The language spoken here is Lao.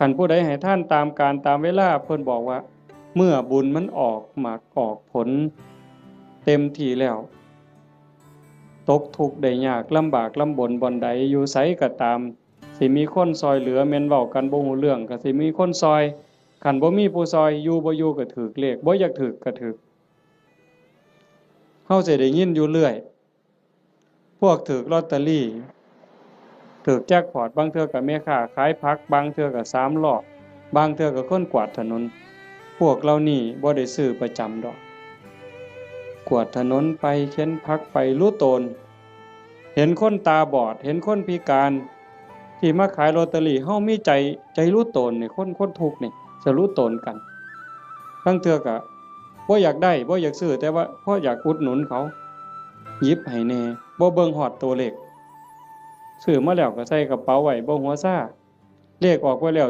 ຄັນຜູ້ໃດໃຫ້ທານຕາມການຕາມເວລາ ເພິ່ນບອກວ່າ ເມື່ອບຸນມັນອອກໝາກອອກຜົນເຕັມທີ່ແລ້ວ ຕົກທຸກໄດ້ຍາກ ລຳບາກລຳບົນບ່ອນໃດ ຢູ່ໃສກໍຕາມ ຊິມີຄົນຊ່ອຍເຫຼືອ ແມ່ນເວົ້າກັນບໍ່ຮູ້ເລື່ອງ ກໍຊິມີຄົນຊ່ອຍ ຄັນບໍ່ມີຜູ້ຊ່ອຍ ຢູ່ບໍ່ຢູ່ກໍຖືກເລກ ບໍ່ຢາກຖືກກໍຖືກ. ເຮົາຊິໄດ້ຍິນຢູ່ເລື້ອຍ ພວກຖືກລອດເຕີຣີ ຖືກແຈັກພອດ ບາງເທື່ອກໍແມ່ຄ້າຂາຍຜັກ ບາງເທື່ອກໍສາມລໍ້ ບາງເທື່ອກໍຄົນກວາດຖະໜົນ. ພວກເຫຼົ່ານີ້ບໍ່ໄດ້ຊື້ປະຈຳດອກ ກວາດຖະໜົນໄປ ເຂັນຜັກໄປ ລຸໂຕນ. ເຫັນຄົນຕາບອດ ເຫັນຄົນພິການ ທີ່ມາຂາຍລອດເຕີຣີ ເຮົາມີໃຈ ໃຈລຸໂຕນນີ້ ຄົນ ຄົນທຸກນີ້ ຈະລຸໂຕນກັນ. ລາງເທື່ອກໍບໍ່ຢາກໄດ້ ບໍ່ຢາກຊື້ ແຕ່ວ່າພໍຢາກອຸດໜູນເຂົາ ຫຍິບໃຫ້ແດ່ ບໍ່ເບິ່ງຮອດໂຕເລກ ຊື້ມາແລ້ວກໍໃສ່ກະເປົາໄວ້ ບໍ່ຫົວຊາ. ເລກອອກໄປແລ້ວ